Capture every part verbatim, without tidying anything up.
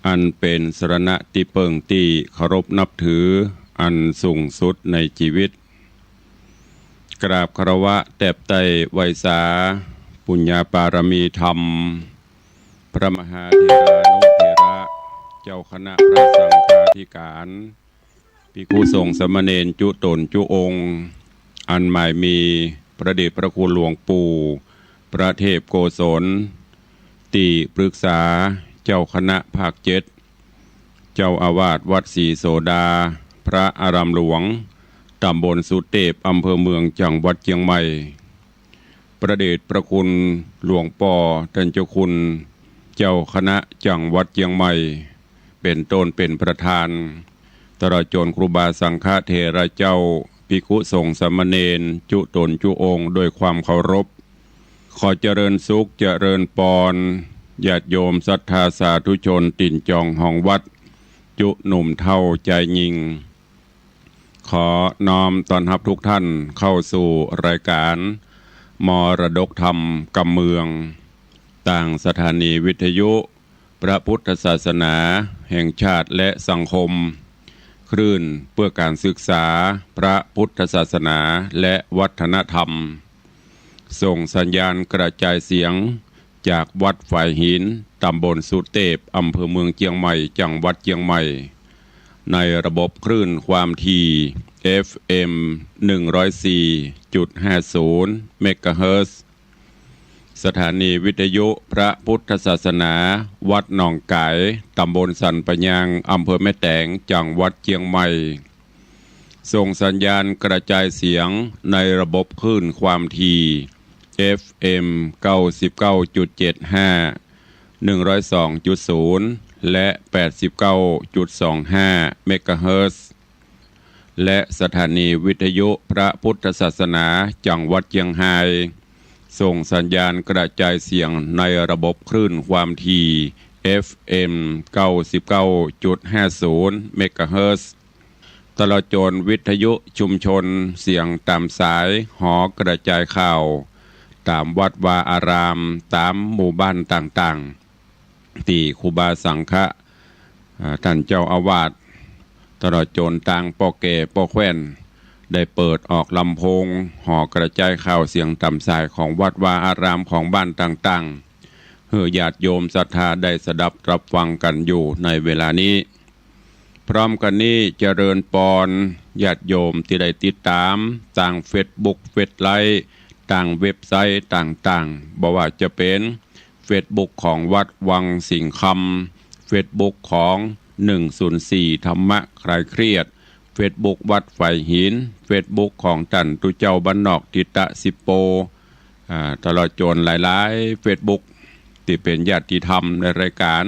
อันเป๋นสรณะตี้เปิ้งตี้เคารพนับถืออันสูงสุดในจีวิต กราบคารวะแตบไต้ไหว้สาปุญญาปารมีธรรม พระมหาเถรานุเถระ เจ้าคณะพระสังฆาธิการ ภิกขุสงฆ์สามเณรจุ๊ต๋นจุ๊องค์ อันหมายมีพระเดชพระคุณหลวงปู่พระเทพโกศล ตี้ปรึกษาเจ้าคณะภาคเจ็ด เจ้าอาวาสวัดศรีโสดา พระอารามหลวง ต๋ำบลสุเตพ อำเภอเมือง จังหวัดเจียงใหม่ พระเดชพระคุณหลวงป้อต้านเจ้าคุณ เจ้าคณะจังหวัดเจียงใหม่ เป๋นต้นเป๋นประธาน ตลอดจ๋นครูบาสังฆเถระเจ้า ภิกขุสงฆ์สามเณรจุ๊ต๋นจุ๊องค์ ด้วยความเคารพ ขอเจริญสุขเจริญปอน ญาติโยมศรัทธาสาธุชนตี๋นจองฮองวัด จุ๊หนุ่มเฒ่าจายญิง ขอน้อมต้อนฮับทุกท่านเข้าสู่รายการมรดกธรรมกำเมือง ตางสถานีวิทยุพระพุทธศาสนาแห่งชาติและสังคม คลื่นเพื่อการศึกษาพระพุทธศาสนาและวัฒนธรรม ส่งสัญญาณกระจายเสียงจากวัดฝายหิน ต๋ำบลสุเตพ อำเภอเมืองเจียงใหม่ จังหวัดเจียงใหม่ ในระบบคลื่นความถี่ เอฟเอ็ม หนึ่งร้อยสี่จุดห้าศูนย์ เมกะเฮิรตซ์ สถานีวิทยุพระพุทธศาสนาวัดหนองก๋าย ต๋ำบลสันป่ายาง อำเภอแม่แตง จังหวัดเจียงใหม่ ส่งสัญญาณกระจายเสียงในระบบคลื่นความถี่ เอฟเอ็ม เก้าสิบเก้าจุดเจ็ดห้า หนึ่งร้อยสองจุดศูนย์ และ แปดสิบเก้าจุดสองห้า เมกะเฮิรตซ์ และสถานีวิทยุพระพุทธศาสนาจังหวัดเจียงฮาย ส่งสัญญาณกระจายเสียงในระบบคลื่นความถี่ เอฟเอ็ม เก้าสิบเก้าจุดห้าศูนย์ เมกะเฮิรตซ์ ตลอดจ๋นวิทยุชุมชนเสียงต๋ามสาย หอกระจายข่าว ต๋ามวัดวาอาราม ต๋ามหมู่บ้านต่างๆ ตี้ครูบาสังฆะ อ่า ต้านเจ้าอาวาส ตลอดจ๋นตางป้อแก่ป้อแคว่น ได้เปิดออกลำโพง หอกระจายข่าวเสียงต๋ามสายของวัดวาอารามของบ้านต่างๆ หื้อญาติโยมศรัทธาได้สดับรับฟังกั๋นอยู่ในเวลานี้ พร้อมกั๋นนี้เจริญปอนญาติโยมตี้ได้ติดต๋ามตางเฟซบุ๊ก เฟซไลฟ์ ตางเว็บไซต์ต่างๆ บ่ว่าจะเป๋นเฟซบุ๊กของวัดวังสิงห์คำ เฟซบุ๊กของ หนึ่งศูนย์สี่ ธรรมะคลายเครียด เฟซบุ๊กวัดฝายหิน เฟซบุ๊กของต้านตุ๊เจ้าบ้านนอกทิตะสิบโป อ่า ตลอดจ๋นหลายๆ เฟซบุ๊ก ตี้เป๋นญาติธรรมในรายการ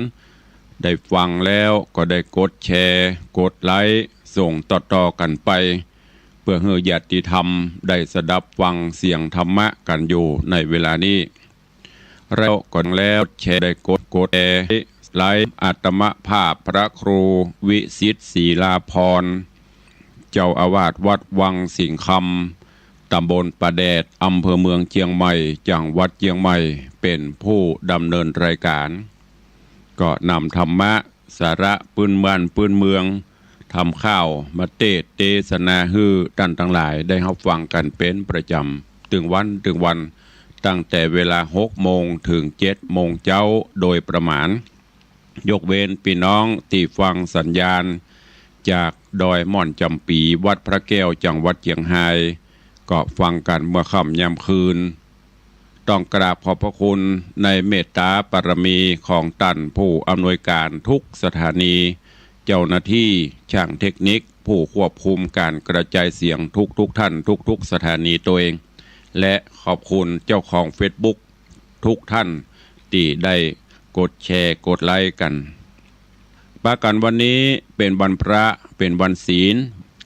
ได้ฟังแล้วก็ได้กดแชร์ กดไลก์ ส่งต่อๆ กั๋นไป เปื้อหื้อญาติธรรมได้สดับฟังเสียงธรรมะกั๋นอยู่ในเวลานี้ แล้วก็แล้วแชร์ ได้กด กดแชร์ ไลก์ อาตมาภาพพระครูวิสิทธิ์ ศิลาภรณ์ เจ้าอาวาสวัดวังสิงห์คำ ต๋ำบลป่าแดด อำเภอเมืองเจียงใหม่ จังหวัดเจียงใหม่ เป๋นผู้ดำเนินรายการ ก็นำธรรมะ สาระปื้นบ้านปื้นเมือง ธรรมข่าวมาเตสน์เตสนาหื้อต้านตังหลายได้ฮับฟังกั๋นเป๋นประจ๋ำ ตึงวันตึงวัน ตั้งแต่เวลาหกโมงเถิงเจ็ดโมงเจ๊าโดยประมาณ ยกเว้นปี้น้องตี้ฟังสัญญาณจากดอยม่อนจ๋ำปี๋ วัดพระแก้ว จังหวัดเจียงฮาย ก็ฟังกั๋นเมื่อค่ำยามคืน ต้องกราบขอบพระคุณในเมตตาปารมีของต้านผู้อำนวยการทุกสถานี เจ้าหน้าตี้ ช่างเทคนิค ผู้ควบคุมก๋านกระจายเสียงทุกๆ ท่าน ทุกๆ สถานีตวย และขอบคุณเจ้าของเฟซบุ๊กทุกท่านตี้ได้กดแชร์ กดไลก์กั๋น ปากั๋นวันนี้เป๋นวันพระ เป๋นวันศีล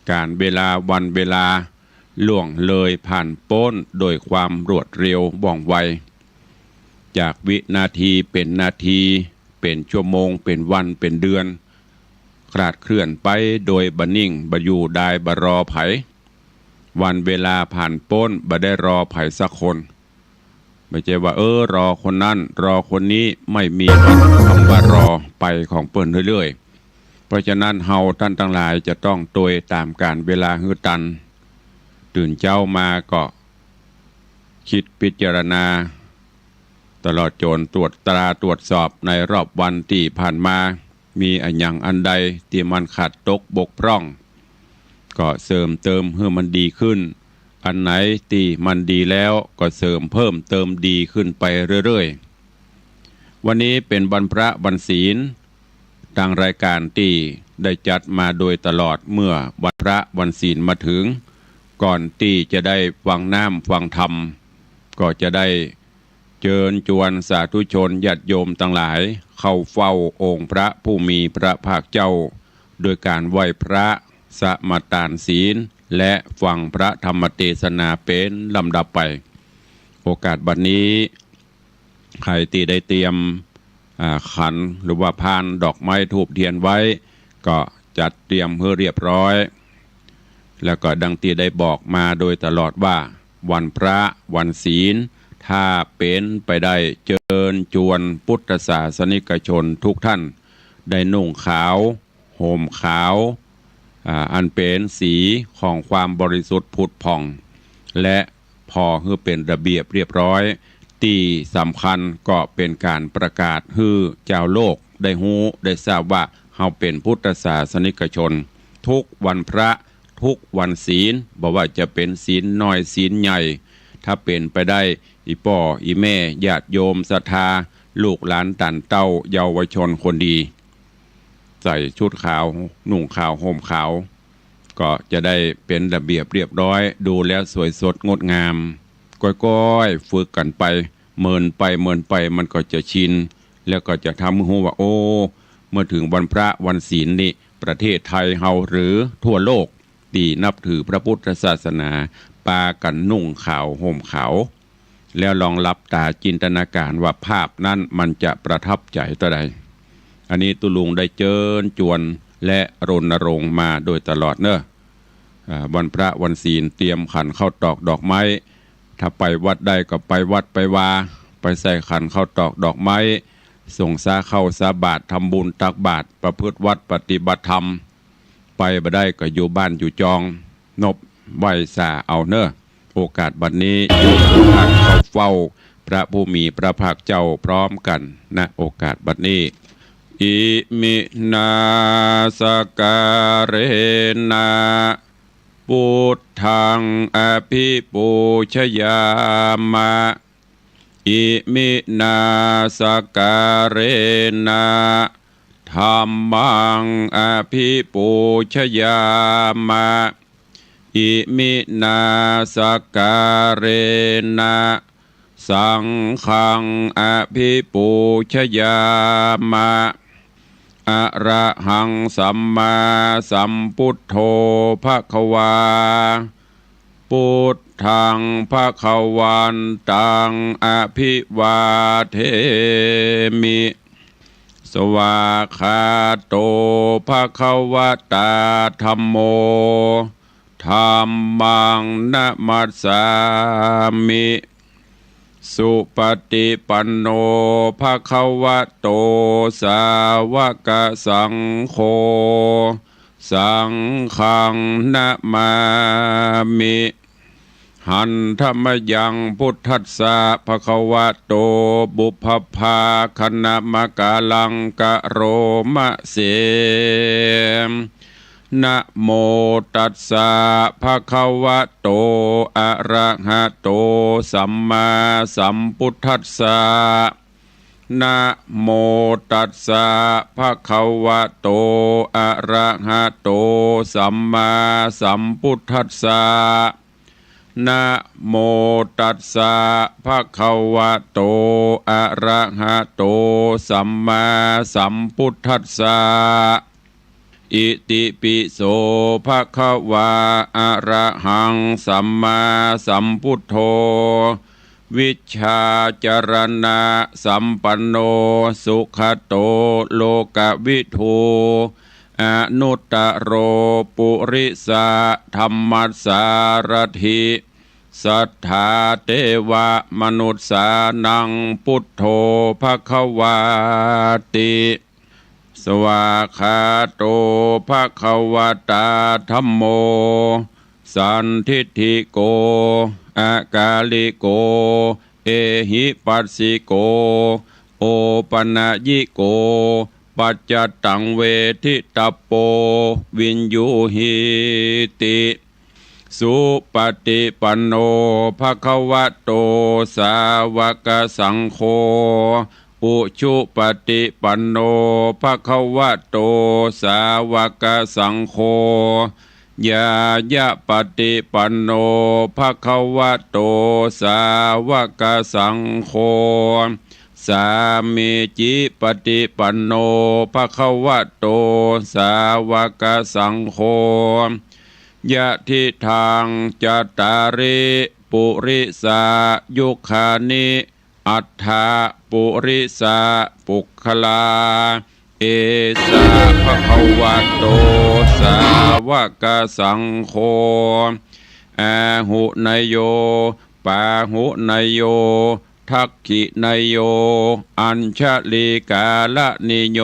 ก๋าลเวลาวันเวลา ล่วงเลยผ่านป๊นโดยความรวดเร็วว่องไว จากวินาทีเป๋นนาที เป๋นชั่วโมง เป๋นวัน เป๋นเดือน คลาดเคลื่อนไปโดยบ่นิ่ง บ่อยู่ดาย บ่รอใผ วันเวลาผ่านป๊น บ่ได้รอใผสักคน บ่ใจ้ว่า เออ รอคนนั้น รอคนนี้ ไม่มีวันคำว่ารอ ไปของเปิ้นเรื่อยๆ เพราะฉะนั้นเฮาต้านตังหลายจะต้องตวยต๋ามก๋าลเวลาหื้อตัน ตื่นเจ๊ามาก็ กึ๊ดพิจารณา ตลอดจ๋นตรวจตราตรวจสอบในรอบวันตี้ผ่านมา มีอะหยังอันใดตี้มันขาดตกบกพร่อง ก็เสริมเติมหื้อมันดีขึ้น อันไหนตี้มันดีแล้วก็เสริมเพิ่มเติมดีขึ้นไปเรื่อยๆ วันนี้เป๋นวันพระวันศีล ตางรายก๋านตี้ได้จัดมาโดยตลอดเมื่อวันพระวันศีลมาเถิง ก่อนตี้จะได้ฟังน้ำฟังธรรม ก็จะได้เจิญจวนสาธุชนญาติโยมตังหลายเข้าเฝ้าองค์พระผู้มีพระภาคเจ้า โดยก๋านไหว้พระ สมาตานศีล และฟังพระธรรมเตสนาเป๋นลำดับไป โอกาสบัดนี้ ใผตี้ได้เตรียม อ่า ขันหรือว่าพานดอกไม้ธูปเทียนไว้ ก็จัดเตรียมหื้อเรียบร้อย แล้วก็ดังตี้ได้บอกมาโดยตลอดว่า วันพระวันศีล ถ้าเป๋นไปได้เจิญจวนพุทธศาสนิกชนทุกท่าน ได้นุ่งขาว ห่มขาว อ่า อันเป๋นสีของความบริสุทธิ์ผุดผ่อง และผ่อหื้อเป๋นระเบียบเรียบร้อย ตี้สำคัญก็เป๋นก๋านประกาศหื้อจาวโลกได้ฮู้ได้ทราบว่าเฮาเป๋นพุทธศาสนิกชน ทุกวันพระ ทุกวันศีล บ่ว่าจะเป๋นศีลน้อยศีลใหญ่ ถ้าเป๋นไปได้ อี่ป้ออี่แม่ญาติโยมศรัทธา ลูกหลานต้านเต้าเยาวชนคนดี ใส่ชุดขาว นุ่งขาว ห่มขาว ก็จะได้เป๋นระเบียบเรียบร้อย ดูแล้วสวยสดงดงาม ก้อยๆ ฝึกกั๋นไป เมินไปเมินไปมันก็จะชิน แล้วก็จะทำหื้อฮู้ว่า โอ้ เมื่อเถิงวันพระวันศีลนี่ ประเทศไทยเฮาหรือทั่วโลกตี้นับถือพระพุทธศาสนา ปากั๋นนุ่งขาวห่มขาว แล้วลองหลับต๋าจินตนาก๋านว่าภาพนั้นมันจะประทับใจ๋เต้าใด อันนี้ตุ๊ลุงได้เจิญจวนและรณรงค์มาโดยตลอดเนาะ อ่า วันพระวันศีลเตรียมขันข้าวตอกดอกไม้ ถ้าไปวัดได้ก็ไปวัดไปวา ไปใส่ขันข้าวตอกดอกไม้ สงฆ์สาข้าวสาบาตร ทำบุญตักบาตร ประพฤติวัตรปฏิบัติธรรม ไปบ่ได้ก็อยู่บ้านอยู่จอง นบไหว้สาเอาเนาะ โอกาสบัดนี้ ทุกท่านเข้าเฝ้าพระผู้มีพระภาคเจ้าพร้อมกั๋น ณ โอกาสบัดนี้ อิมินาสการเณ พุทธังอภิปูชยามะ อิมินาสการเณ ธัมมังอภิปูชยามะ อิมินาสการเณ สังฆังอภิปูชยามะ อะระหังสัมมาสัมพุทโธภะคะวา พุทธังภะคะวันตังอภิวาเทมิ สวากขาโตภะคะวะตาธัมโม ธัมมังนะมัสสามิ สุปฏิปันโนภะคะวะโต สาวกสังโฆ สังฆังนะมามิ หันธะมะยังพุทธัสสะภะคะวะโต ปุพพะภาคะนะมะกะลังกะโรมะเส นะโมตัสสะภะคะวะโต อะระหะโต สัมมาสัมพุทธัสสะ นะโมตัสสะภะคะวะโต อะระหะโต สัมมาสัมพุทธัสสะ นะโมตัสสะภะคะวะโต อะระหะโต สัมมาสัมพุทธัสสะ อิติปิโสภะคะวา อะระหังสัมมาสัมพุทโธ วิชชาจารณะสัมปันโน สุขะโตโลกะวิทู อนุตตะโรปุริสะธัมมัสสารถิ สัทธาเตวะมนุสสานัง พุทโธภะคะวาติ สวากขาโต ภะคะวะตา ธัมโม สันทิฏฐิโก อะกาลิโก เอหิปัสสิโก โอปะนะยิโก ปัจจะตัง เวทิตะโป วิญญูหีติ สุปะติปันโน ภะคะวะโต สาวะกะสังโฆ อุชุปะติปันโน ภะคะวะโต สาวะกะสังโฆ ญาญะปะติปันโน ภะคะวะโต สาวะกะสังโฆ สามีจิปะติปันโน ภะคะวะโต สาวะกะสังโฆ ยะทิฏฐัง จัตตาริ ปุริสายุคานิ อัฏฐะ ปุริสะ ปุคคลา เอสะ ภะคะวะโต สาวะกะสังโฆ อาหุเนโย ปาหุเนโย ทักขิเนโย อัญชลีกาละนิโย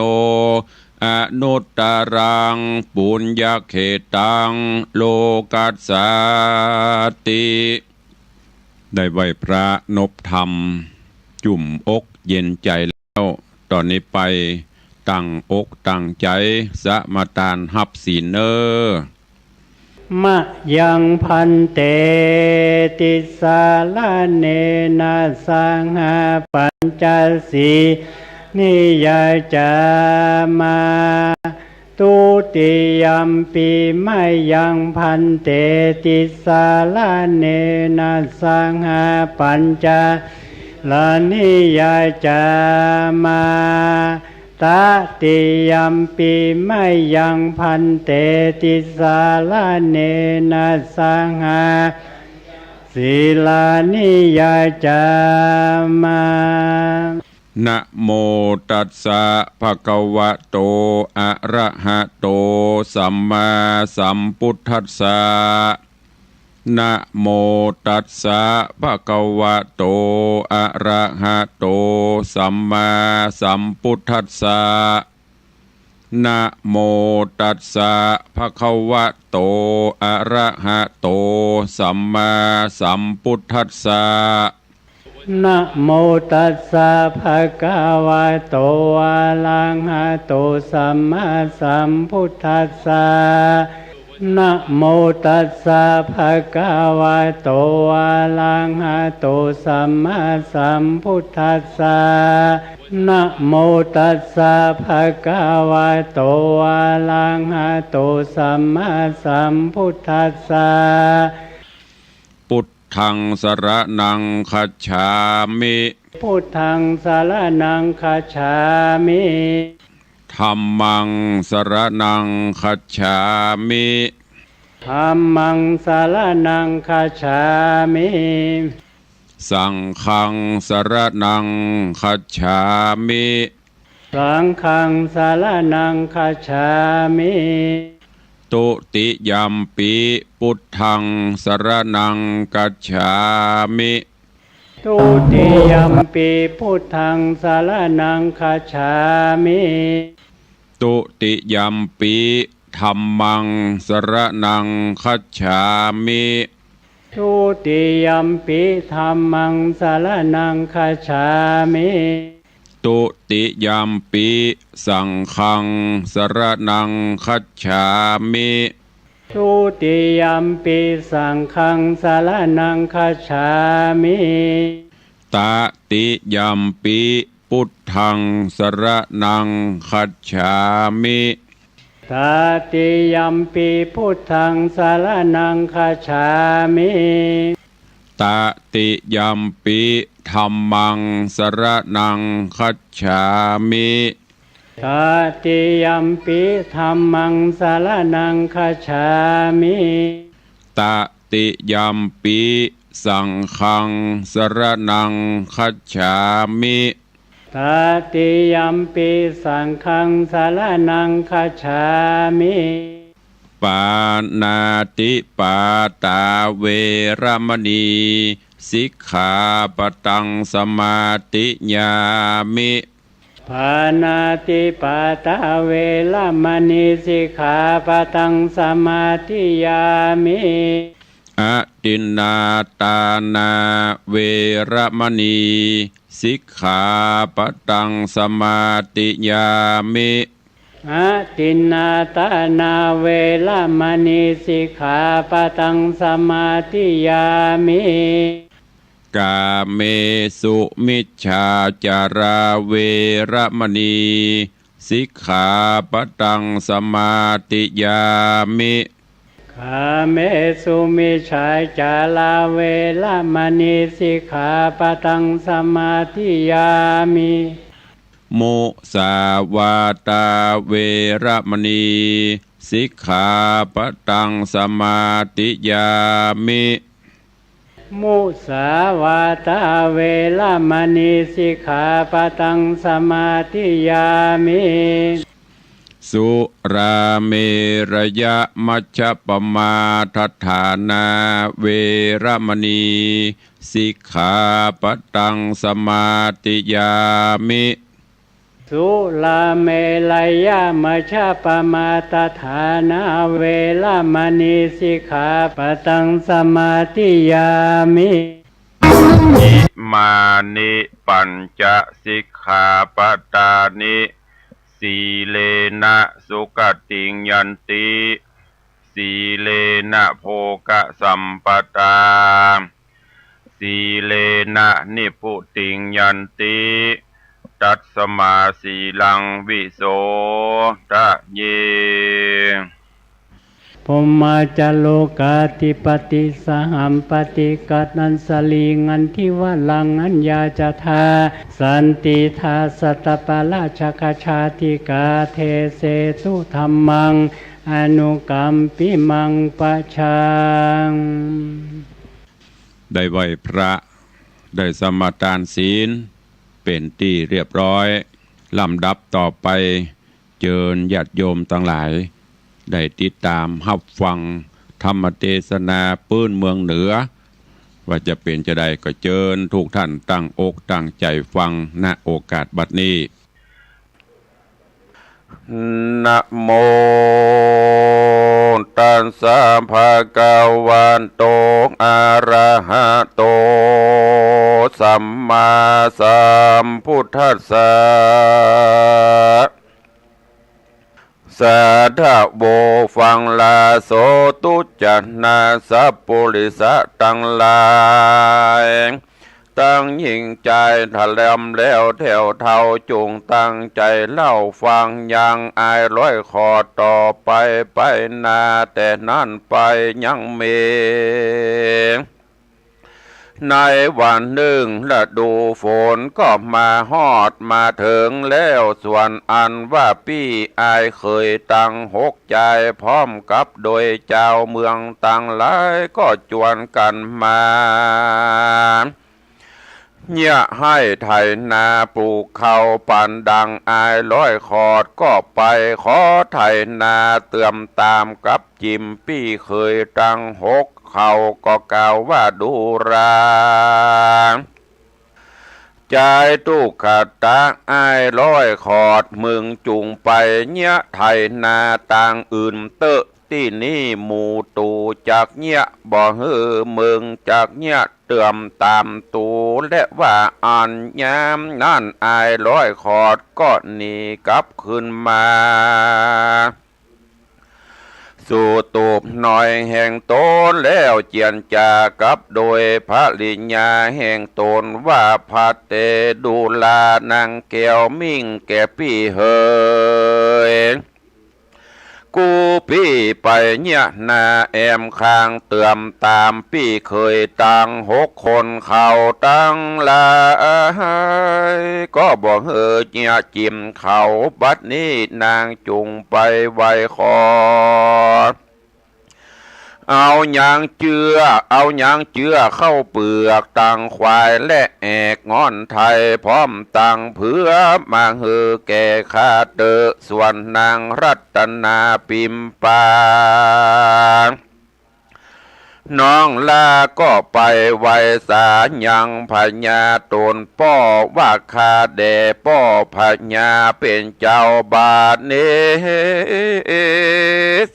อนุตตรัง ปุญญะเขตัง โลกัสสาติ ได้ไหว้พระนบธรรม จุ่มอกเย็นใจ๋แล้ว ต่อนี้ไปตั้งอกตั้งใจ๋สมาตานฮับศีลเน่อ มะยัง ภันเต ติสสะระเณนะ สะหะ ปัญจสีลานิ ยาจามะ ทุติยัมปิ มะยัง ภันเต ติสสะระเณนะ สะหะ ปัญจสีลานิ ยาจามะ ตติยัมปิ มะยัง ภันเต ติสสะระเณนะ สะหะ ปัญจสีลานิ ยาจามะ นะโมตัสสะ ภะคะวะโต อะระหะโต สัมมาสัมพุทธัสสะ นะโมตัสสะ ภะคะวะโต อะระหะโต สัมมาสัมพุทธัสสะ นะโมตัสสะ ภะคะวะโต อะระหะโต สัมมาสัมพุทธัสสะ นะโมตัสสะ ภะคะวะโต อะระหะโต สัมมาสัมพุทธัสสะ นะโมตัสสะ ภะคะวะโต อะระหะโต สัมมาสัมพุทธัสสะ นะโมตัสสะ ภะคะวะโต อะระหะโต สัมมาสัมพุทธัสสะ พุทธัง สะระณัง คัจฉามิ พุทธัง สะระณัง คัจฉามิ ธัมมัง สะระณัง คัจฉามิ ธัมมัง สะระณัง คัจฉามิ สังฆัง สะระณัง คัจฉามิ สังฆัง สะระณัง คัจฉามิ ทุติยัมปิ พุทธัง สะระณัง คัจฉามิ ทุติยัมปิ พุทธัง สะระณัง คัจฉามิ ทุติยัมปิ ธัมมัง สะระณัง คัจฉามิ ทุติยัมปิ ธัมมัง สะระณัง คัจฉามิ ทุติยัมปิ สังฆัง สะระณัง คัจฉามิ ทุติยัมปิ สังฆัง สะระณัง คัจฉามิ ตติยัมปิ พุทธัง สะระณัง คัจฉามิ ตติยัมปิ พุทธัง สะระณัง คัจฉามิ ตติยัมปิ ธัมมัง สะระณัง คัจฉามิ ตติยัมปิ ธัมมัง สะระณัง คัจฉามิ ตติยัมปิ สังฆัง สะระณัง คัจฉามิ ตติยัมปิ สังฆัง สะระณัง คัจฉามิ ปาณาติปาตา เวระมะณี สิกขาปะตัง สะมาธิยามิ ปาณาติปาตาเวระมณีสิกขาปะตังสมาธิยามิ อทินนาทานาเวระมณีสิกขาปะตังสมาธิยามิ อทินนาทานาเวระมณีสิกขาปะตังสมาธิยามิ กาเมสุมิจฉาจาราเวระมณีสิกขาปะตังสมาธิยามิ กาเมสุมิจฉาจาราเวระมณีสิกขาปะตังสมาธิยามิ มุสาวาตาเวระมณีสิกขาปะตังสมาธิยามิ มุสาวาตาเวระมณีสิกขาปะตังสมาธิยามิ สุราเมรยมัชฌปมาทฐานาเวระมณีสิกขาปะตังสมาธิยามิ สุราเมรยมัชฌปมาทฐานาเวระมณีสิกขาปะตังสมาธิยามิ อิมานิปัญจสิกขาปะตานิ สีเลนะสุขติงยันติ สีเลนะโภคสัมปทา สีเลนะนิพพุติงยันติ ตัสมาสีลังวิโสทะเย พรหมาจาโรกาธิปติสหัมปติกัตตัญสลีงันทิวรังอัญญาจทา สันติทาสัตตปราชคชาธิกา เทเสสุธัมมัง อนุกัมปิมังปะชัง ได้ไหว้พระ ได้สมาทานศีล เป๋นตี้เรียบร้อย ลำดับต่อไป เจิญญาติโยมตังหลาย ได้ติดตามฮับฟังธรรมเตสนาปื้นเมืองเหนือ ว่าจะเป๋นจาใด ก็เจิญทุกท่านตั้งอกตั้งใจ๋ฟัง ณ โอกาสบัดนี้ นะโมตัสสะ ภะคะวะโต อะระหะโต สัมมาสัมพุทธัสสะ สาธะโว ฟังลาโส ตุ๊จจานาสัปปุริสะตังหลาย ตังหญิงจาย ทะลำแล้วแถวเฒ่า จุ่งตั้งใจ๋เล่าฟัง ยังอ้ายร้อยขอดต่อไป ไปหน้าแต่นั้นไปยังมี ในวันนึ่ง ฤดูฝนก็มาฮอดมาเถิงแล้ว ส่วนอันว่าปี้อ้ายเขยตังหกจาย พร้อมกับโดยจาวเมืองตังหลาย ก็จวนกั๋นมา เยียะไฮ่ไถนาปลูกข้าว ปานดังอ้ายร้อยขอดก็ไปขอไถนา เตื้อมต๋ามกับจิ๋มปี้เขยตังหก เขาก็กล่าวว่า ดูรา จายตุ๊กตะ อ้ายร้อยขอด มึงจุ่งไปเยียะไถนาตางอื่นเต๊อะ ตี้นี่หมู่ตู่จักเยียะบ่หื้อ มึงจักเยียะเตื้อมต๋ามตู่ และว่าอันยามนั้นอ้ายร้อยขอดก็หนีกลับคืนมา สู่ตูบน้อยแห่งต๋นแล้ว เจียรจากับโดยภริยาแห่งต๋นว่า ภัทเต ดูรานางแก้วมิ่งแก่ปี้เหย กูปี้ไปเยียะนาแอมข้าง เตื้อมต๋ามปี้เขยตังหกคนเขาตังหลาย ก็บ่หื้อเยียะจิ๋มเขา บัดนี้นางจุ่งไปไหว้ขอ เอายางเจื้อ เอายางเจื้อข้าวเปือกตังควายและแอกง่อนไทย พร้อมตังเผือกมาหื้อแก่ข้าเต๊อะ ส่วนนางรัตนาปิมปา น้องลาก็ไปไหว้สายังพญาต๋นป้อว่า ข้าแด่ป้อพญาเป๋นเจ้า บาดนี้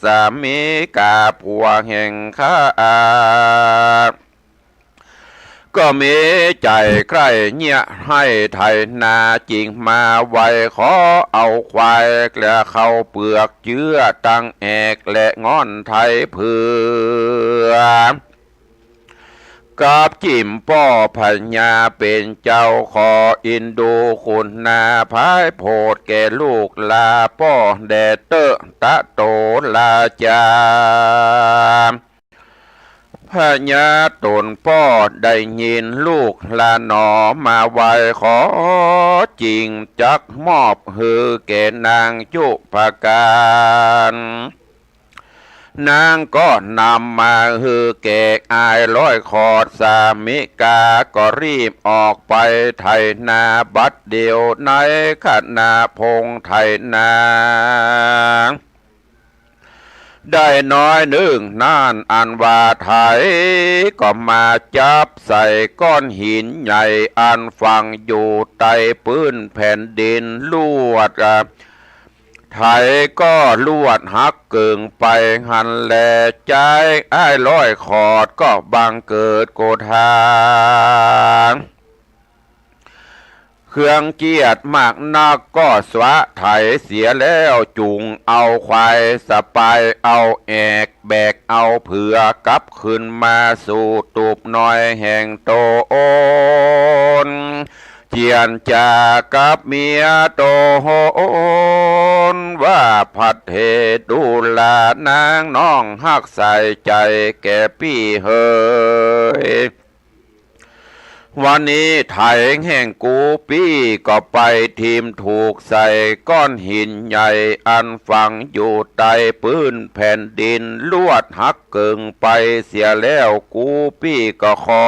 สามิก๋าผัวแห่งข้า ก็มีใจ๋ใคร่เยียะไฮ่ไถนา จึงมาไหว้ขอเอาควายและข้าวเปือก เจื้อตังแอกและง่อนไถเผือก กับจิ๋มป้อพญาเป๋นเจ้า ขออินดูคุณนาผายโผดแก่ลูกลาป้อแด่เต๊อะ ตะโตราจา พญาต๋นป้อได้ยินลูกลาหนอมาไหว้ขอ จึงจักมอบหื้อแก่นางจุ๊ปการ นางก็นำมาหื้อแก่อ้ายร้อยขอด สามิก๋าก็รีบออกไปไถนาบัดเดี่ยว ในขณะพงไถนา ได้น้อยนึ่งนั้น อันว่าไถก็มาจับใส่ก้อนหินใหญ่ อันฝังอยู่ใต้ปื๊นแผ่นดิน ลวด อ่า ไถก็ลวดหักเกิ่งไปหั้นแล ใจ๊อ้ายร้อยขอดก็บังเกิดโกธา เคืองเกียจมากนัก ก็สวะไถเสียแล้ว จุ่งเอาควายสะปายเอาแอก แบกเอาเผือก กลับคืนมาสู่ตูบน้อยแห่งต๋น เจียรจากับเมียต๋นว่า พระเถราดูรา นางน้องฮักใส่ใจ๋แก่ปี้เหย วันนี้ไถแห่งกูปี้ก็ไปทิ่มถูกใส่ก้อนหินใหญ่ อันฝังอยู่ใต้ปื๊นแผ่นดิน ลวดหักเกิ่งไปเสียแล้ว กูปี้ก็ขอ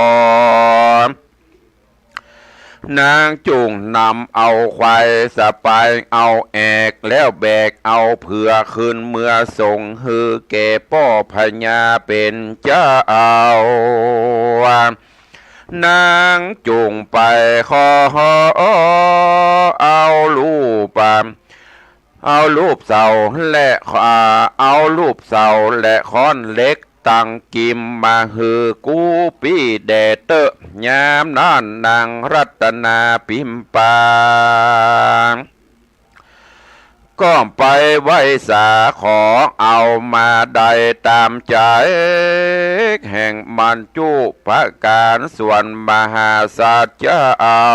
นางจุ่งนำเอาควายสะปายเอาแอก แล้วแบกเอาเผือกคืนเมือส่งหื้อแก่ป้อพญาเป๋นเจ้า นางจุ่งไปขอเอาลูบ เอาลูบเสาและ อ่า เอาลูบเสาและค้อนเหล็ก ตังกิ่มมาหื้อกูปี้แด่เต๊อะ ยามนั้นนางรัตนาปิมปา ก็ไปไหว้สาขอเอามาได้ต๋ามใจ๋ แห่งมัจจุปการส่วนมหาสัจจะเอา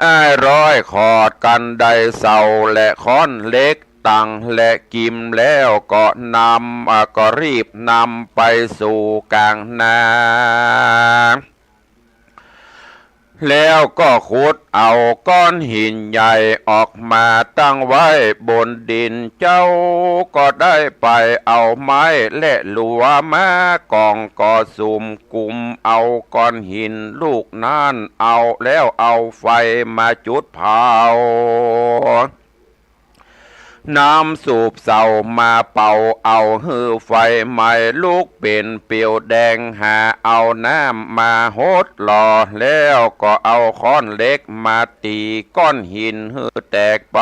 อ้ายร้อยขอดกันได้เสาและค้อนเหล็กตังและกิ่มแล้ว ก็นำ อ่า ก็รีบนำไปสู่ก๋างนา แล้วก็ขุดเอาก้อนหินใหญ่ออกมาตั้งไว้บนดิน เจ้าก็ได้ไปเอาไม้และหลัวมาก่อง ก็สุมกุมเอาก้อนหินลูกนั้น เอาแล้วเอาไฟมาจุดเผา นำสูบเสามาเป่าเอาหื้อไฟไหม้ลุกเป๋นเปียวแดง หาเอาน้ำมาหดหล่อ แล้วก็เอาค้อนเหล็กมาตี๋ก้อนหินหื้อแตกไป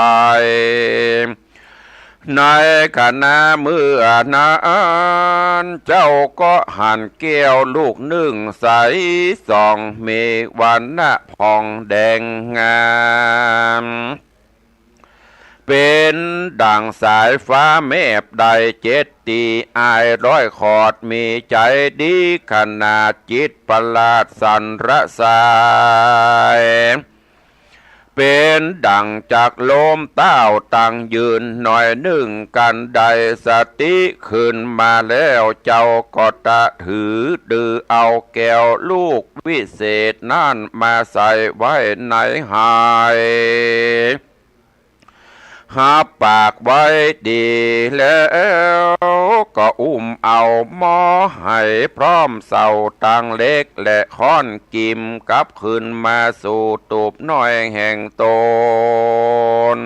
ในขณะเมื่อนั้น เจ้าก็หันแก้วลูกนึ่งใสส่อง มีวรรณะผ่องแดงงาม เป๋นดั่งสายฟ้าแมบได้เจ็ดตี๋ อ้ายร้อยขอดมีใจ๋ดีขนาด จิตประหลาดสันรสาย เป๋นดั่งจักล้มต้าวตังยืนหน่อยนึ่ง กันได้สติคืนมาแล้ว เจ้าก็ตะถือดือเอาแก้วลูกวิเศษนั้นมาใส่ไว้ในไห หับปากไว้ดีแล้ว ก็อุ้มเอาหม้อไหพร้อมเสาตังเหล็กและค้อนกิ่ม กลับคืนมาสู่ตูบน้อยแห่งต๋น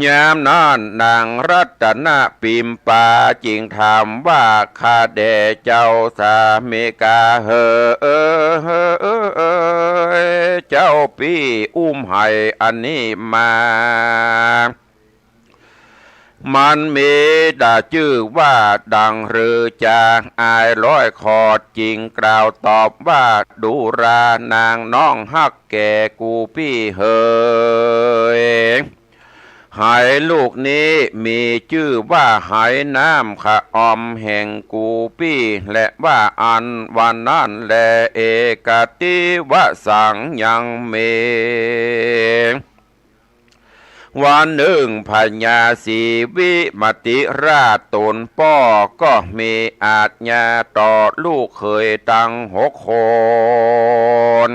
ยามนั้นนางรัตนปิมปาจึงถามว่า ข้าแด่เจ้าสามีกาเหย เจ้าปี้อุ้มไหอันนี้มา มันมีต๋าจื้อว่าดังหรือจา อ้ายร้อยขอดจึงกล่าวตอบว่า ดูรานางน้องฮักแก่กูปี้เหย ไหลูกนี้มีจื้อว่าไหน้ำขะออมแห่งกูปี้ และว่าอั้น วันนั้นแล เอกติวสัง ยังมี วันนึ่งพญาศรีวิมติราชต๋นป้อก็มีอาจญาต่อลูกเขยตังหกคน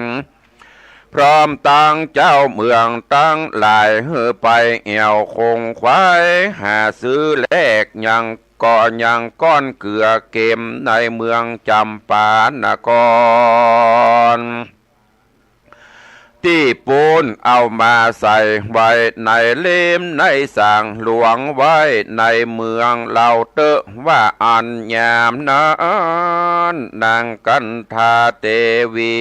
พร้อมตังเจ้าเมืองตังหลายหื้อไปแอ่วคงควายหาซื้อแลกยัง ก็ยังก้อนเกือเกมในเมืองจำปานคร ตี้ปูนเอามาใส่ไว้ในเล่มในสางหลวงไว้ในเมืองเล่าเต๊อะ ว่าอั้น ยามนั้นนางกันธาเตวี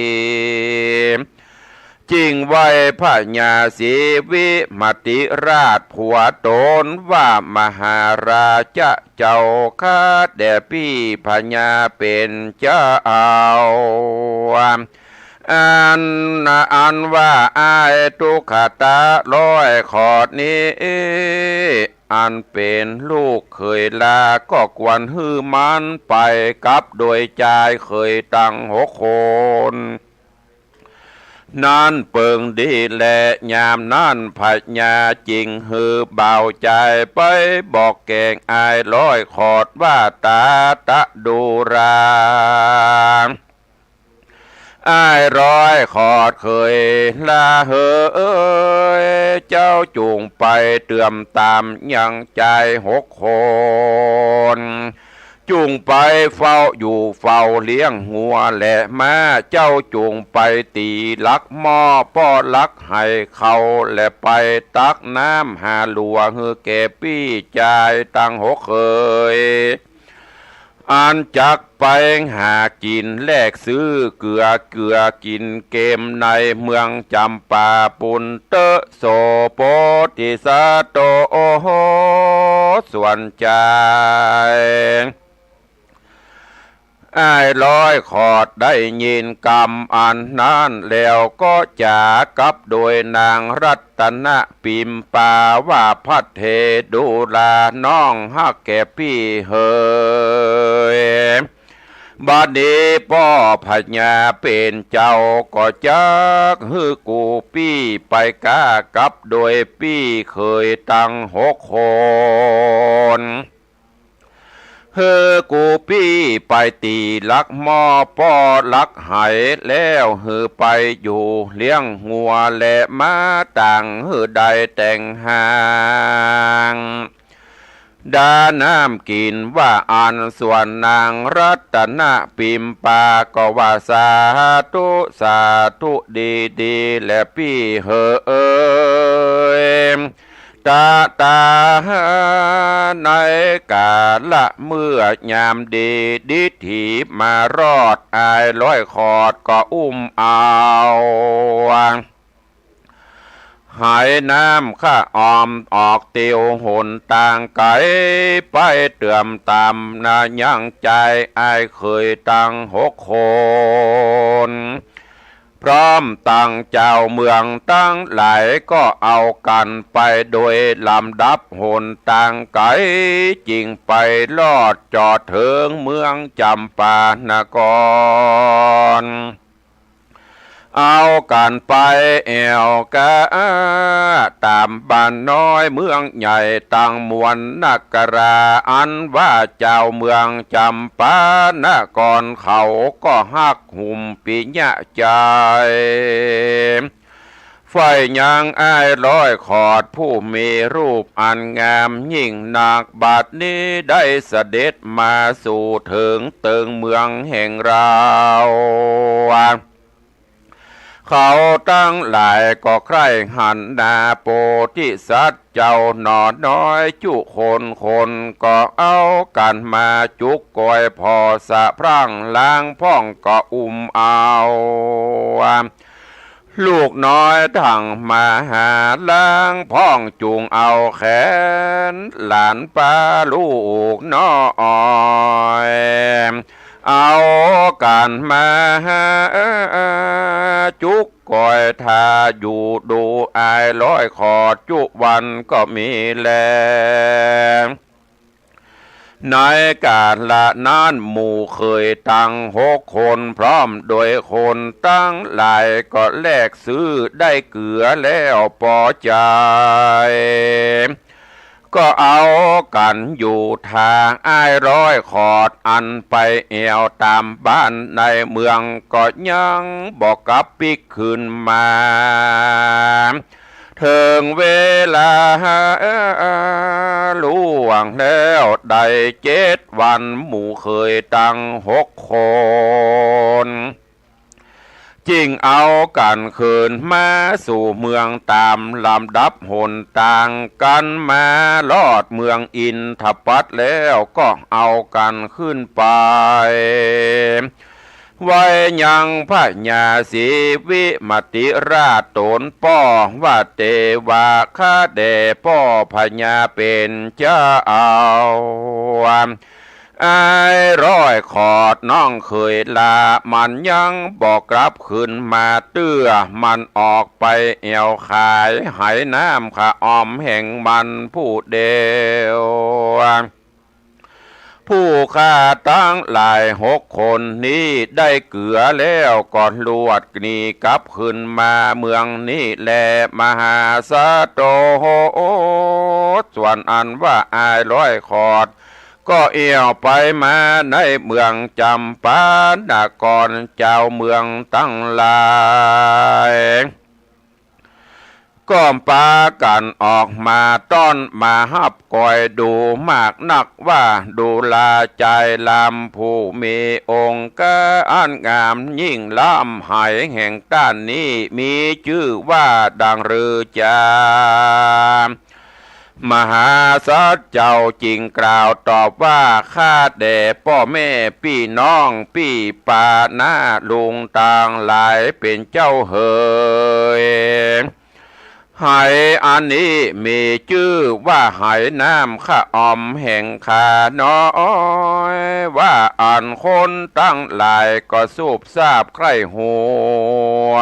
จึงไหว้พญาศรีวิมติราชผัวต๋นว่า มหาราชะเจ้าข้าแด่ปี้พญาเป๋นเจ้า อัน อันว่าอ้ายตุ๊กตาร้อยขอดนี้ อันเป๋นลูกเขยลา ก็ควรหื้อมันไปกับโดยจายเขยตังหกคน นั้นเปิงดีแล ยามนั้นพญาจึงหื้อบ่าวจายไปบอกแก่งอ้ายร้อยขอดว่า ตาตะดูรา อ้ายร้อยขอดเขยลาเหย เจ้าจุ่งไปเตื้อมต๋ามยังจายหกคน จุ่งไปเฝ้าอยู่เฝ้าเลี้ยงงัวและม้า เจ้าจุ่งไปตี๋หลักหม้อป้อหลักไหเขา และไปตักน้ำหาหลัวหื้อแก่ปี้จายตังหกเขย อันจักไปหากิ๋นแลกซื้อเกือ เกือกิ๋นเกมในเมืองจำปาปูนเต๊อะ โสโพธิสัตว์โต ส่วนจาย อ้ายร้อยขอดได้ยินกำอันนั้นแล้วก็จ๋ากับโดยนางรัตนปิมปาว่า พระเถดูราน้องฮักแก่ปี้เหย บัดนี้ป้อพญาเป๋นเจ้าก็จักหื้อกูปี้ไปก้ากับโดยปี้เขยตังหกคน หื้อกูปี้ไปตี๋หลักหม้อป้อหลักไหแล้วหื้อไปอยู่เลี้ยงงัวและม้าต่างหื้อได้แต่งหาง ดาน้ำกิ๋นว่าอั้น ส่วนนางรัตนปิมปาก็ว่า สาธุ สาธุ ดีดีแลปี้เหย ตะตา ในกาละเมื่อยามดี ดิถีมารอด อ้ายร้อยขอดก็อุ้มเอา ไหน้ำข้าออมออกเตียวหนตางไก๋ ไปเตื้อมต๋ามนายังจายอ้ายเขยตังหกคน พร้อมตังจาวเมืองตังหลายก็เอากั๋นไปโดยลำดับหนตางไก๋ จึงไปรอดจอดเถิงเมืองจำปานคร เอากั๋นไปแอ่วก้าต๋ามบ้านน้อยเมืองใหญ่ตังมวลนักรา อันว่าจาวเมืองจำปานครเขาก็ฮัก หุมปิยะจาย ฝ่ายยังอ้ายร้อยขอดผู้มีรูปอันงามยิ่งนัก บัดนี้ได้เสด็จมาสู่เถิงเติงเมืองแห่งเรา เขาตังหลายก็ใคร่หันนาโพธิสัตว์เจ้าหนอน้อยจุคน คนก็เอากั๋นมาจุกกอยผ่อสะพรั่ง ลางพ่องก็อุ้มเอา ลูกน้อยตังมาหา ลางพ่องจุงเอาแขน หลานป้าลูกน้อย เอากั๋นมาจุกกอยท่าอยู่ดูอ้ายร้อยขอดจุวันก็มีแล ในกาละนั้นหมู่เขยตังหกคนพร้อมโดยคนตังหลายก็แลกซื้อได้เกือแล้วปอใจ๋ ก็เอากั๋นอยู่ท่าอ้ายร้อยขอดอันไปแอ่วต๋ามบ้านในเมืองก็ยังบ่กลับปิ๊กคืนมา เถิงเวลาล่วงแล้วได้เจ็ดวัน หมู่เขยตังหกคน จึงเอากั๋นคืนมาสู่เมืองต๋ามลำดับหนตาง กั๋นมารอดเมืองอินทปัตแล้วก็เอากั๋นขึ้นไป ไว้ยังพญาศรีวิมติราชต๋นป้อว่า เตวาคะแด่ป้อพญาเป๋นเจ้า อ้ายร้อยขอดน้องเขยลา มันยังบ่กลับคืนมาเตื้อ มันออกไปแอ่วขายหายน้ำขะออมแห่งมันผู้เดียว ผู้ข้าตังหลายหกคนนี้ได้เกือแล้วก็ลวดหนีกลับคืนมาเมืองนี้แล มหาสะโต ส่วนอันว่าอ้ายร้อยขอด ก็แอ่วไปมาในเมืองจำปานคร จาวเมืองตังหลาย ก็ปากั๋นออกมาต้อนมาฮับคอยดูมากนักว่า ดูราชายลำผู้มีองค์การอันงามยิ่งล้ำไหแห่งต้านนี้มีจื้อว่าดังรือจา มหาสัตว์เจ้าจึงกล่าวตอบว่า ข้าแด่ป้อแม่ปี้น้องปี้ป้าน้าลุงตังหลายเป๋นเจ้าเหย ไหอันนี้มีจื้อว่าไหน้ำขะออมแห่งข้าน้อย ว่าอั้นคนตังหลายก็สูบซาบใคร่หัว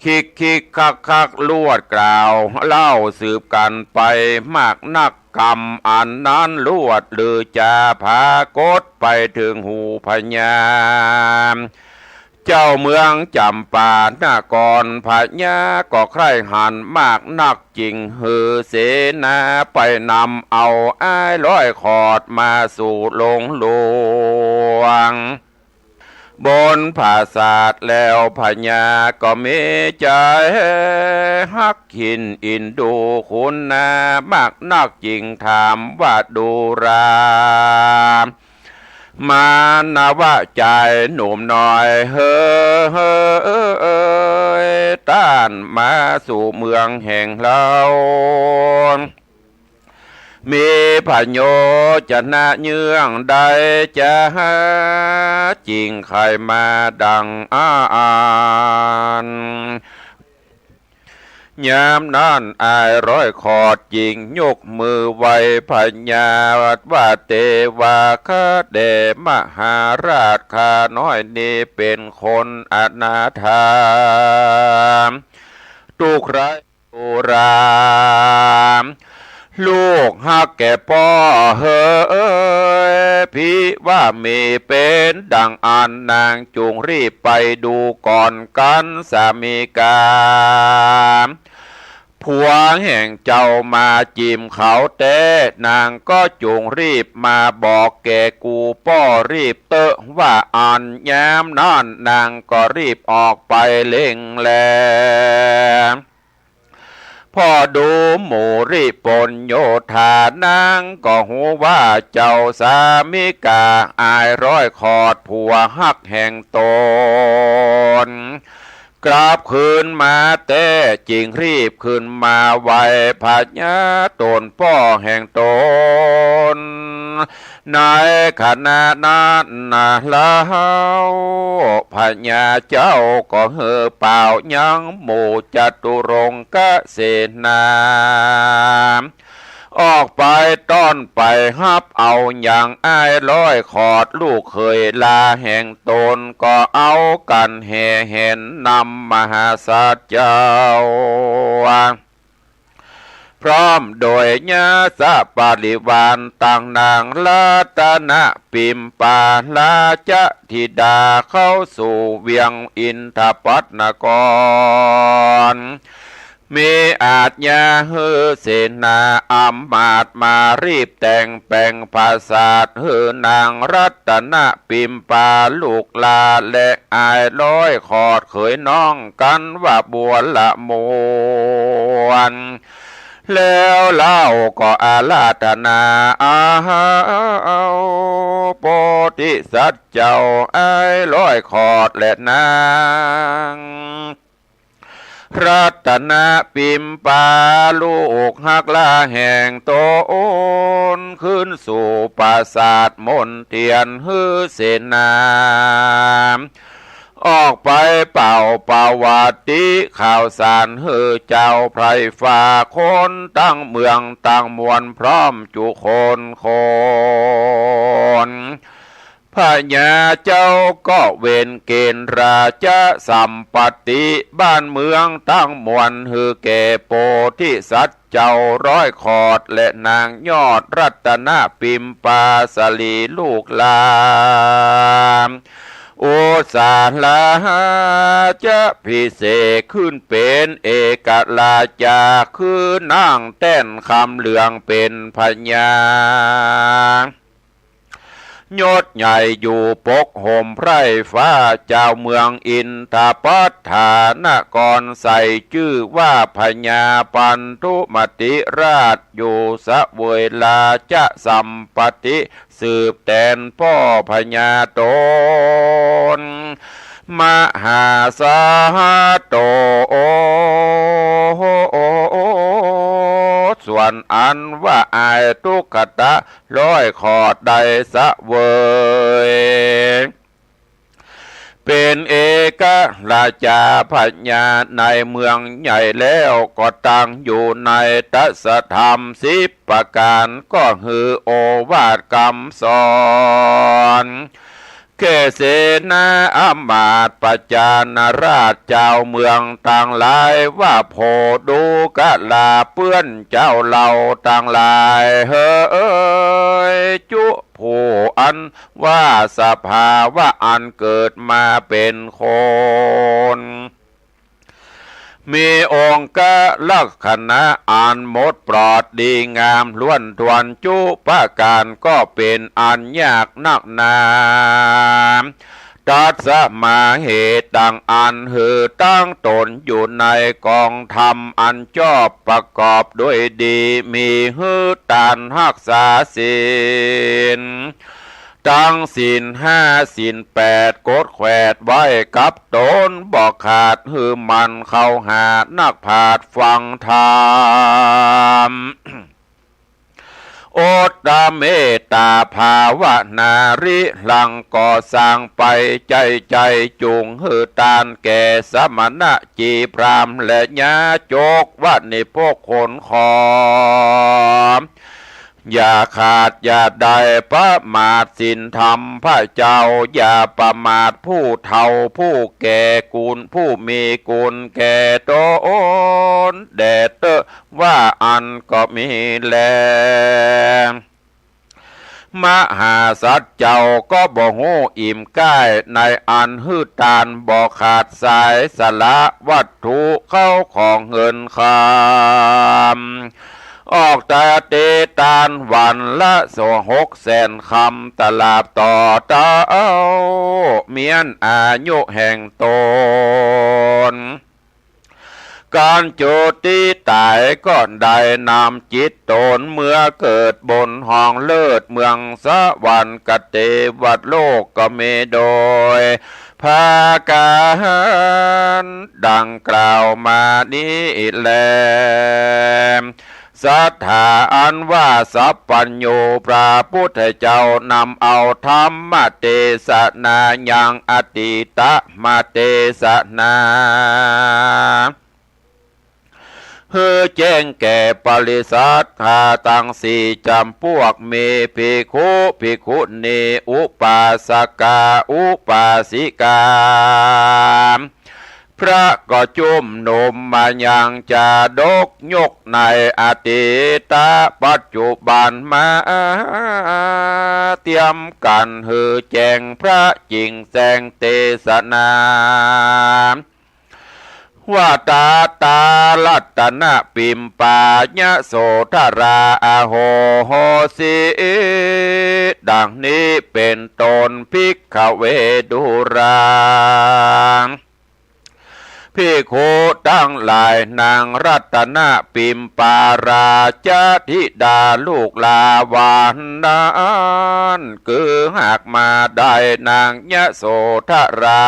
คิกคิกคักคักลวดกล่าวเล่าสืบกั๋นไปมากนัก กำอันนั้นลวดลือจาผากฏไปเถิงหูพญา เจ้าเมืองจำปานคร พญาก็ใคร่หันมากนัก จึงหือเสนาไปนำเอาอ้ายร้อยขอดมาสู่โรงหลวง บนผาสาทแล้วพญาก็มีใจ๋ฮักหินอินดูคุณนามากนัก จึงถามว่าดูรา มานวะจายหนุ่มน้อยเหย ต้านมาสู่เมืองแห่งเฮา มีประโยชน์จะนะเยื่องใด จะหาจึงใค่มาดังอั้น ยามนั้นอ้ายร้อยขอดจึงยกมือไหว้พญาว่า เตวาคะแด่มหาราช ข้าน้อยนี้เป๋นคนอนาถา ทุกข์ร้าย โอรา ลูกฮักแก่ป้อเหย ภิว่ามีเป๋นดังอั้น นางจุ่งรีบไปดูก่อนกั๋นสามิกา ผัวแห่งเจ้ามาจิ่มเขาแต๊ นางก็จุ่งรีบมาบอกแก่กูป้อรีบเต๊อะ ว่าอั้น ยามนั้นนางก็รีบออกไปเร่งแล พอดูหมู่ริปนโยธา นางก็ฮู้ว่าเจ้าสามิกาอ้ายร้อยขอดผัวฮักแห่งต๋น กลับคืนมาแต๊จึงรีบขึ้นมาไหว้พญาต๋นป้อแห่งต๋น ในขณะนั้นนาเล่า พญาเจ้าก็หื้อป่าวยังหมู่จตุรงคเสนา ออกไปต้อนไปฮับเอายังอ้ายร้อยขอดลูกเขยหล้าแห่งต๋น ก็เอากั๋นแห่แหนนำมหาสัตว์เจ้า พร้อมโดยญาติบริวารต่างนางรัตนปิมปาราชธิดาเข้าสู่เวียงอินทปัตนคร มีอาจญาหื้อเสนาอำมาตย์มารีบแต่งแป๋งปราสาทหื้อนางรัตนปิมปาลูกหล้าและอ้ายร้อยขอดเขยน้องกั๋นว่าบัวละมวล แล้วเล่าก็อาราธนาเอาโพธิสัตว์เจ้าอ้ายร้อยขอดและนาง รัตนปิมปาลูกฮักหล้าแห่งต๋น ขึ้นสู่ปราสาทมนเตียรหื้อเสนา ออกไปเป่าประวัติข่าวสารหื้อเจ้าไพร่ฟ้าคนตังเมืองตังมวลพร้อมจุคนคน พญาเจ้าก็เวนเกณฑ์ราชสัมปัตติบ้านเมืองตังมวลหื้อแก่โพธิสัตว์เจ้าร้อยขอดและนางยอดรัตนปิมปาสรีลูกหล้า อุสาราชพิเศษกขึ้นเป๋นเอกราชา คือนางแต้นคำเหลืองเป๋นพญา ยศใหญ่อยู่ปกห่มไพร่ฟ้า เจ้าเมืองอินทปัฏฐานคร ใส่จื้อว่าพญาปันธุมติราช อยู่เสวยราชสัมปัตติ สืบแตนป้อพญาต๋น มหาสัตว์โต ส่วนอันว่าอ้ายทุกขตะร้อยขอดได้เสวย เป๋นเอกราชาพญาในเมืองใหญ่แล้ว ก็ตั้งอยู่ในตรัสธรรมสิบประก๋าน ก็หื้อโอวาทกำสอน แก่เสนาอำมาตย์ประชาราษเจ้าเมืองตังหลาย ว่าโผดูกราเปื้อนเจ้าเฮาตังหลายเหย จุผู้อันว่าสภาวะอันเกิดมาเป๋นคน มีองคลักษณะอันหมดปลอดดีงามถ้วนถ้วนจุประก๋าน ก็เป๋นอันยากนักหนา ตัสมาเหตุดังอั้นหื้อตั้งต๋นอยู่ในกองธรรมอันชอบประกอบด้วยดี มีหื้อตานฮักษาศีล ตังศีลห้าศีลแปดกดแขวดไว้กับต๋นบ่ขาด หื้อหมั่นเข้าหานักปราชญ์ฟังธรรม อดตะเมตตาภาวนาริหลังก่อสร้างไป ใจ๊ใจ๊จุงหื้อตานแก่สมณะ จีพราหมณ์และญาจก วณิพก คนขอ อย่าขาดอย่าได้ประมาทศีลธรรมพระเจ้า อย่าประมาทผู้เฒ่าผู้แก่ คุณผู้มีคุณแก่ต๋นแด่เต๊อะ ว่าอั้นก็มีแล มหาสัตว์เจ้าก็บ่ฮู้อิ่มใก้ ในอันหื้อตานบ่ขาดสาย สละวัตถุเข้าของเงินคำ ออกตะเตตานวันละหกแสนคำ ตลาดต่อเต้าเมียนอายุแห่งต๋น ก๋านจุติต๋ายก็ได้นำจิตต๋นเมือเกิดบนห้องเลิศเมืองสวรรค์ กเตวโลกก็มีโดย ประก๋านดังกล่าวมานี้แล สัตถาอันว่าสัพพัญญูพระพุทธเจ้านำเอาธรรมเตสนายังอทิฏฐมเตสนา หื้อแจ้งแก่ปริษัทข้าตังสี่จ๋ำปวก มีภิกขุ ภิกขุณี อุปาสกา อุปาสิกา พระก็จุมนุมมายังจาดกยกในอดีตปัจจุบันมาเตียมกั๋นหื้อแจ้งพระจิ่งแจ้งเตสนา ว่าตาตารัตนปิมปายโสธราอโหสิ ดังนี้เป๋นต้น ภิกขเวดูรา ภิกขุตังหลาย นางรัตนปิมปาราชธิดาลูกหลานว่านั้น คือหากมาได้นางยโสธรา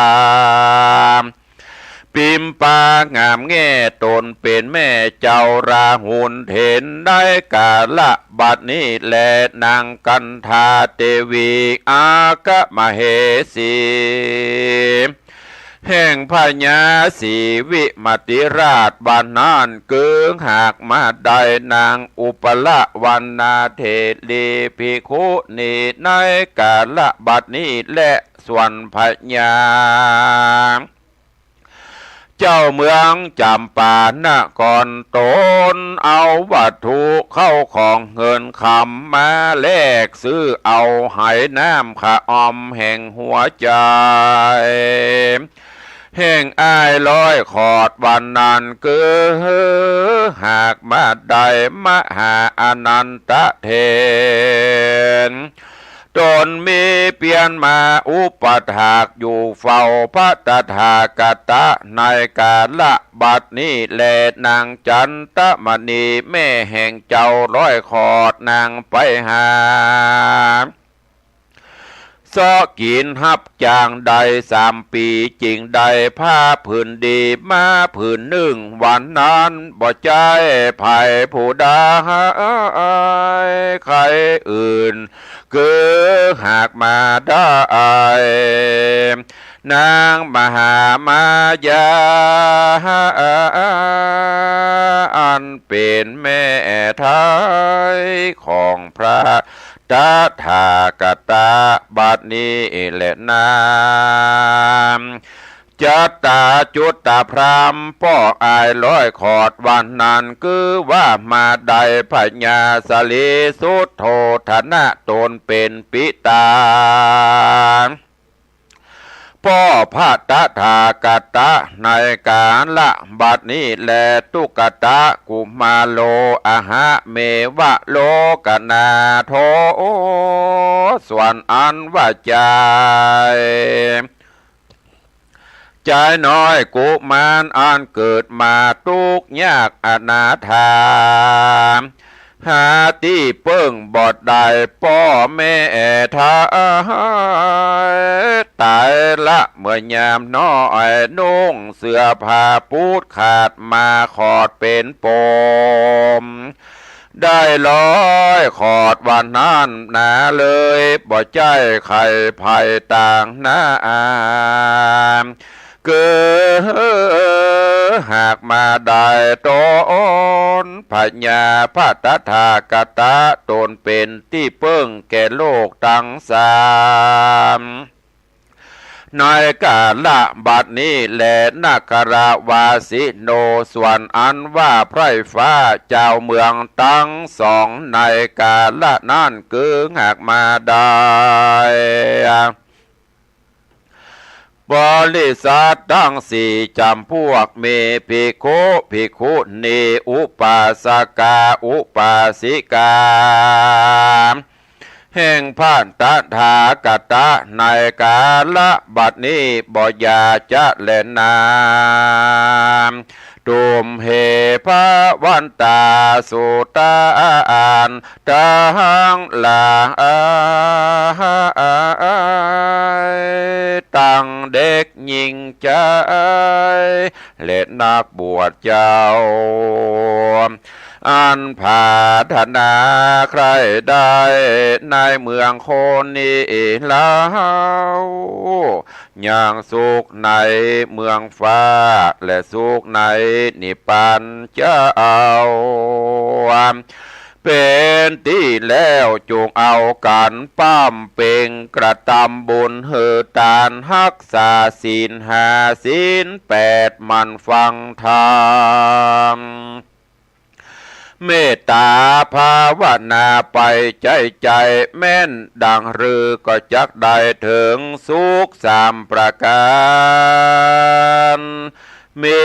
ปิมปางามแง่ ต๋นเป๋นแม่เจ้าราหุล เห็นได้ก๋าละบัดนี้แล นางกันธาเตวี อัคคมเหสี แห่งพญาศรีวิมติราชว่านั้น คือหากมาได้นางอุปละวรรณาเถรี ภิกขุณี ในก๋าละบัดนี้แล ส่วนพญา เจ้าเมืองจ๋ำปานครต๋นเอาวัตถุเข้าของเงินคำมาแลกซื้อเอาไหน้ำคะออมแห่งหัวใจ๋ แห่งอ้ายร้อยขอดว่านั้น คือหากมาได้มหาอานันทะเถร ต๋นมีเปียรมาอุปถากอยู่เฝ้าพระตถาคตะในก๋าละบัดนี้แล นางจันทมณีแม่แห่งเจ้าร้อยขอดนางไปหา เซาะกิ๋นฮับจ้างได้สามปี๋ จึงได้ผ้าผืนดีมาผืนนึ่ง วันนั้นบ่ใจ้ใผผู้ใดใครอื่น คือหากมาได้ นางมหามายา อันเป๋นแม่ไท้ของพระตถาคตะ บัดนี้แลนา จัตตาจุตตาพราหมณ์ป้ออ้ายร้อยขอดว่านั้น คือว่ามาได้พญาสลีสุโธทนะ ต๋นเป๋นปิตา ป้อพระตถาคตะในก๋าละบัดนี้แล ตุ๊กตะกุมารโอ อะหะเมวะโลกนาโถ ส่วนอันว่าจาย จายน้อยกุมารอันเกิดมาตุ๊กข์ยากอนาถา หาตี้เปิ้งบ่ได้ ป้อแม่ไท้ต๋ายละเมื่อยามน้อย นุ่งเสื้อผ้าปูดขาดมาขอดเป๋นโปม ได้ร้อยขอดว่านั้นนา เลยบ่ใจ้ใครใผต่างหน้า คือหากมาได้ต๋นพญาพระตถาคตะ ต๋นเป๋นตี้เปิ้งแก่โลกตังสาม ในก๋าละบัดนี้แล นครวาสิโน ส่วนอันว่าไพร่ฟ้าจาวเมืองตังสอง ในก๋าละนั้น คือหากมาได้ บริษัทตังสี่จ๋ำพวก มีภิกขุ ภิกขุณี อุปาสกา อุปาสิกา แห่งพระตถาคตะในก๋าละบัดนี้บ่อย่าจะแลนา ตุมเห ภะวันตา สุตานตังหลาย ตังเด็กญิงใจ๋ และนักบวชเจ้า อันผาถนาใคร่ได้ในเมืองคนนี้แล้ว ยังสุขในเมืองฟ้า และสุขในนิพพานเจ้า เป๋นตี้แล้วจุ่งเอากั๋นบำเพ็งกระตำบุญ หื้อตาน ฮักษาศีลห้าศีลแปด หมั่นฟังธรรม เมตต๋าภาวนาไปใจ๊ใจ๋ แม้นดังฤๅก็จักได้เถิงสุขสามประก๋าน มี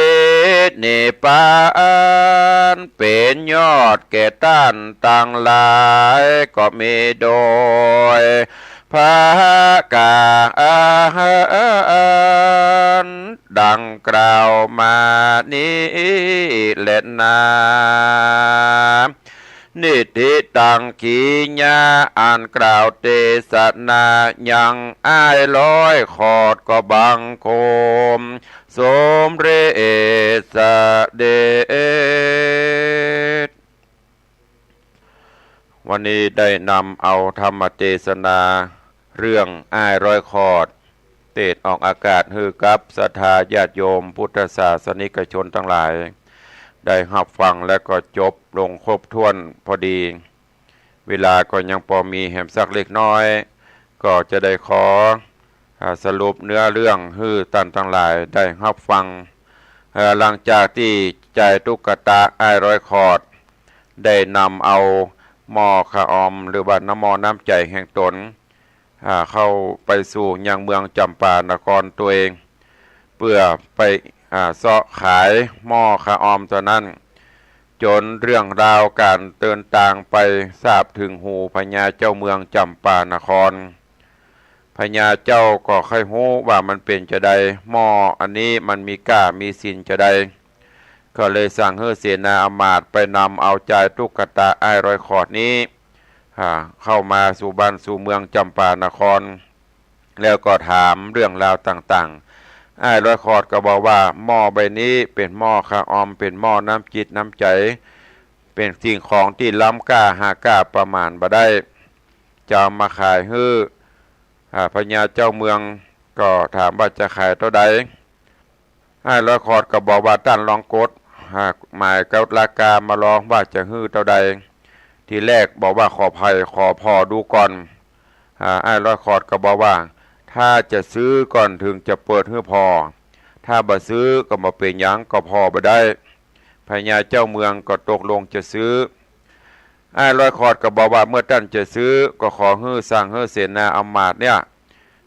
นิพพานเป๋นยอดแก่ต้านตังหลาย ก็มีโดยประก๋านดังกล่าวมานี้แลนา นิทธิตัง ขีณะ อันกล่าวเตสนายังอ้ายร้อยขอดก็บังคมสมเร็จเสด็จ วันนี้ได้นำเอาธรรมเตสนาเรื่องอ้ายร้อยขอด เตสน์ออกอากาศหื้อกับศรัทธาญาติโยมพุทธศาสนิกชนตังหลาย ได้ฮับฟังแล้วก็จบลงครบถ้วนพอดี เวลาก็ยังปอมีแหมสักเล็กน้อย ก็จะได้ขอ อ่า สรุปเนื้อเรื่องหื้อต้านตังหลายได้ฮับฟัง เอ่อ หลังจากตี้จายตุ๊กตะอ้ายร้อยขอด ได้นำเอาหม้อข้าวออม หรือว่าน้ำหม้อน้ำใจ๋แห่งต๋น อ่า เข้าไปสู่ยังเมืองจำปานครตวย เปื้อไป อ่า เซาะขายหม้อข้าวออมตั๋วนั้น จ๋นเรื่องราวก๋านเดินตางไปทราบเถิงหูพญาเจ้าเมืองจำปานคร พญาเจ้าก็ใค่ฮู้ว่ามันเป๋นจาใด หม้ออันนี้มันมีก้ามีสินจาใด ก็เลยสั่งหื้อเสนาอำมาตย์ไปนำเอาจายตุ๊กตะอ้ายร้อยขอดนี้ อ่า เข้ามาสู่บ้านสู่เมืองจำปานคร แล้วก็ถามเรื่องราวต่างๆ อ้ายร้อยขอดก็บอกว่า หม้อใบนี้เป๋นหม้อข้าวออม เป๋นหม้อน้ำจิตน้ำใจ๋ เป๋นสิ่งของตี้ล้ำก้า หาก้าประมาณบ่ได้ จะเอามาขายหื้อ อ่า พญาเจ้าเมืองก็ถามว่าจะขายเต้าใด อ้ายร้อยขอดก็บอกว่า ต้านลองกด อ่า หมายกับราคามาลองว่าจะหื้อเต้าใด ทีแรกบอกว่า ขอผ่อ ขอผ่อดูก่อน อ่า อ้ายร้อยขอดก็บอกว่า ถ้าจะซื้อก่อนเถิงจะเปิดหื้อผ่อ ถ้าบ่ซื้อก็บ่เป๋นหยัง ก็ผ่อบ่ได้ พญาเจ้าเมืองก็ตกลงจะซื้อ อ้ายร้อยขอดก็บอกว่า เมื่อต้านจะซื้อก็ขอหื้อสั่งหื้อเสนาอำมาตย์เนี่ย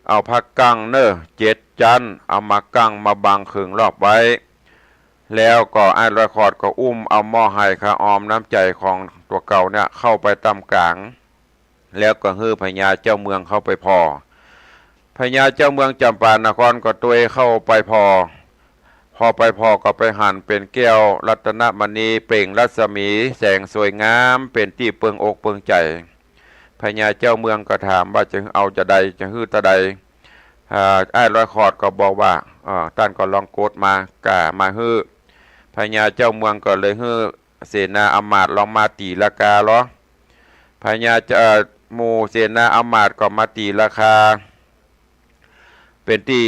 เอาผ้ากั้งเน่อเจ็ดจั๊น เอามากั้งมาบังเขิงรอบไว้ แล้วก็อ้ายร้อยขอดก็อุ้มเอาหม้อไหข้าวออมน้ำใจ๋ของตั๋วเก่าเนี่ยเข้าไปต้ามก๋าง แล้วก็หื้อพญาเจ้าเมืองเข้าไปผ่อ พญาเจ้าเมืองจำปานครก็ตวยเข้าไปผ่อ พอไปผ่อก็ไปหันเป๋นแก้วรัตนมณีเปล่งรัศมีแสงสวยงามเป๋นตี้เปิงอกเปิงใจ๋ พญาเจ้าเมืองก็ถามว่าจะเอาจาใด จะหื้อเต้าใด อ่า อ้ายร้อยขอดก็บอกว่า อ่า ต้านก็ลองกดมา ก้ามาหื้อ พญาเจ้าเมืองก็เลยหื้อเสนาอำมาตย์ลองมาตี๋ราคาลอ พญาเจ้า เอ่อ หมู่เสนาอำมาตย์ก็มาตี๋ราคา เป๋นตี้